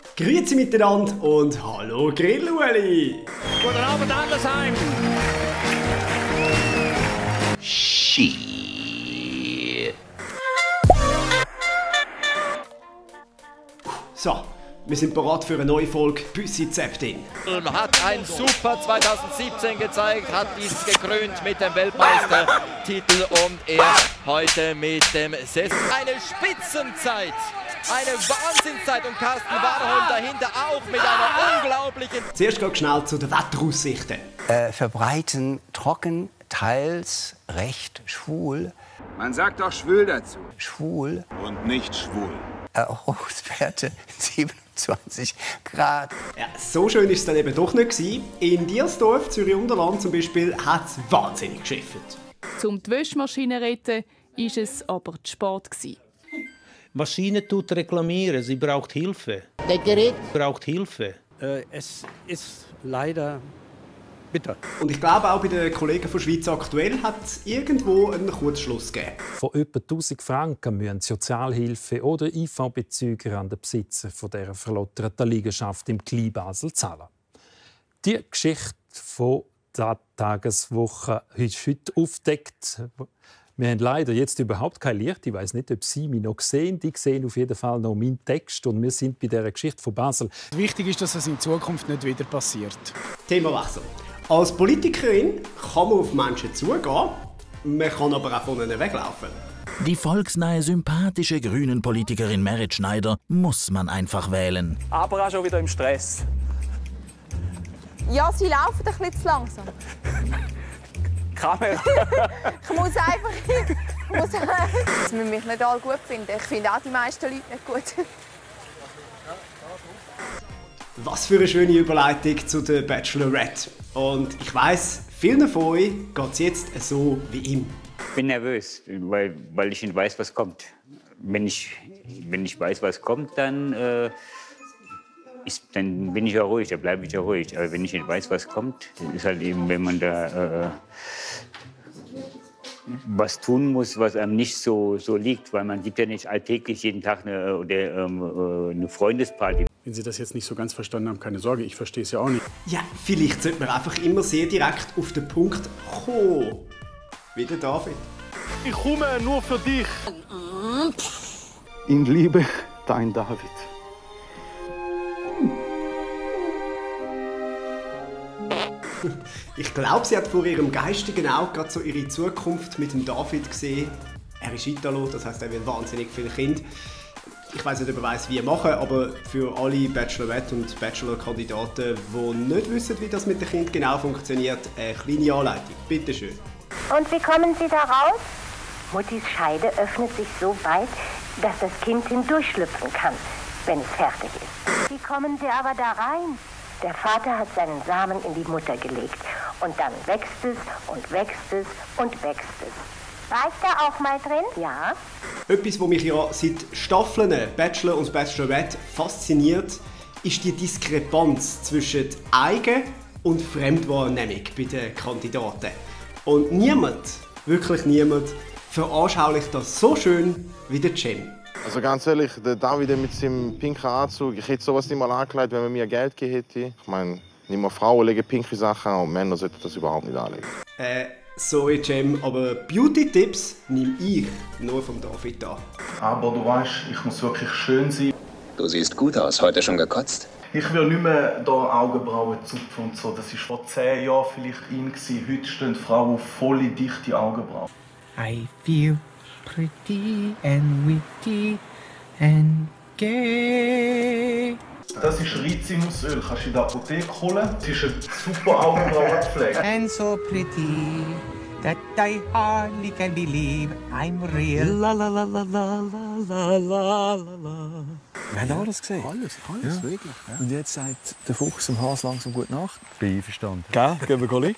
Grüezi miteinander und hallo Grillueli! Guten Abend, Andersheim! So, wir sind bereit für eine neue Folge Büssi Zeptin. Hat ein super 2017 gezeigt, hat dies gekrönt mit dem Weltmeistertitel und er heute mit dem Sessel. Eine Spitzenzeit! Eine Wahnsinnszeit und Carsten Waderholm dahinter auch mit einer unglaublichen... Zuerst ganz schnell zu den Wetteraussichten. Verbreiten trocken, teils recht schwul. Man sagt doch schwül dazu. Schwul. Und nicht schwul. Hochwerte 27 Grad. Ja, so schön war es dann eben doch nicht gewesen. In Diersdorf, Zürich-Unterland zum Beispiel, hat es wahnsinnig geschifft. Zum die Wäschmaschine retten, war es aber zu spät gewesen. Maschine tut reklamieren, sie braucht Hilfe. Das Gerät Braucht Hilfe. es ist leider bitter. Und ich glaube, auch bei den Kollegen von Schweiz aktuell hat es irgendwo einen Kurzschluss gegeben. Von etwa 1000 Franken müssen Sozialhilfe- oder IV-Bezüger an den Besitzer von dieser verlotterten Liegenschaft im Kleinbasel zahlen. Die Geschichte von der Tageswoche ist heute aufgedeckt. Wir haben leider jetzt überhaupt kein Licht. Ich weiss nicht, ob Sie mich noch sehen. Die sehen auf jeden Fall noch meinen Text. Und wir sind bei dieser Geschichte von Basel. Wichtig ist, dass es in Zukunft nicht wieder passiert. Themawechsel. Als Politikerin kann man auf Menschen zugehen, man kann aber auch von ihnen weglaufen. Die volksnahe, sympathische Grünen-Politikerin Merit Schneider muss man einfach wählen. Aber auch schon wieder im Stress. Ja, sie laufen ein bisschen zu langsam. Kamera. Ich muss dass wir mich nicht alle gut finden. Ich finde auch die meisten Leute nicht gut. Was für eine schöne Überleitung zu der Bachelorette. Und ich weiss, vielen von euch geht es jetzt so wie ihm. Ich bin nervös, weil ich nicht weiß, was kommt. Wenn ich weiß, was kommt, dann bin ich ja ruhig, dann bleibe ich ja ruhig. Aber wenn ich nicht weiß, was kommt, ist halt eben, wenn man da was tun muss, was einem nicht so liegt, weil man gibt ja nicht alltäglich jeden Tag eine Freundesparty. Wenn Sie das jetzt nicht so ganz verstanden haben, keine Sorge, ich verstehe es ja auch nicht. Ja, vielleicht sollte man einfach immer sehr direkt auf den Punkt kommen. Wie der David. Ich komme nur für dich. In Liebe, dein David. Ich glaube, sie hat vor ihrem geistigen Auge gerade so ihre Zukunft mit dem David gesehen. Er ist Italo, das heisst, er will wahnsinnig viele Kinder. Ich weiss nicht, ob er weiss, wie er machen, aber für alle Bachelorette- und Bachelor-Kandidaten, die nicht wissen, wie das mit dem Kind genau funktioniert, eine kleine Anleitung. Bitte schön. Und wie kommen Sie da raus? Muttis Scheide öffnet sich so weit, dass das Kind hindurchschlüpfen kann, wenn es fertig ist. Wie kommen Sie aber da rein? Der Vater hat seinen Samen in die Mutter gelegt. Und dann wächst es und wächst es und wächst es. Reicht da auch mal drin? Ja. Etwas, was mich ja seit Staffeln Bachelor und Bachelorette fasziniert, ist die Diskrepanz zwischen Eigen- und Fremdwahrnehmung bei den Kandidaten. Und niemand, wirklich niemand, veranschaulicht das so schön wie der Cem. Also ganz ehrlich, der David mit seinem pinken Anzug, ich hätte sowas nicht mal angelegt, wenn man mir Geld gegeben hätte. Ich meine, nicht mal Frauen legen pinke Sachen an und Männer sollten das überhaupt nicht anlegen. Sorry Cem, aber Beauty-Tipps nehme ich nur vom David an. Aber du weißt, ich muss wirklich schön sein. Du siehst gut aus. Heute schon gekotzt? Ich will nicht mehr hier Augenbrauen zupfen und so. Das war vor 10 Jahren vielleicht in. Heute stehen Frauen auf volle dichte Augenbrauen. I feel pretty and witty and gay. Das ist Rizinusöl. Kannst du in der Apotheke holen. Das ist eine super Augenbrauenpflege. And so pretty that I hardly can believe I'm real. La la la la la la la la la. Wir haben alles gesehen. Alles, ja. wirklich. Ja. Und jetzt sagt der Fuchs dem Hase langsam gute Nacht. Bin einverstanden. Gell? Gehen wir liegen.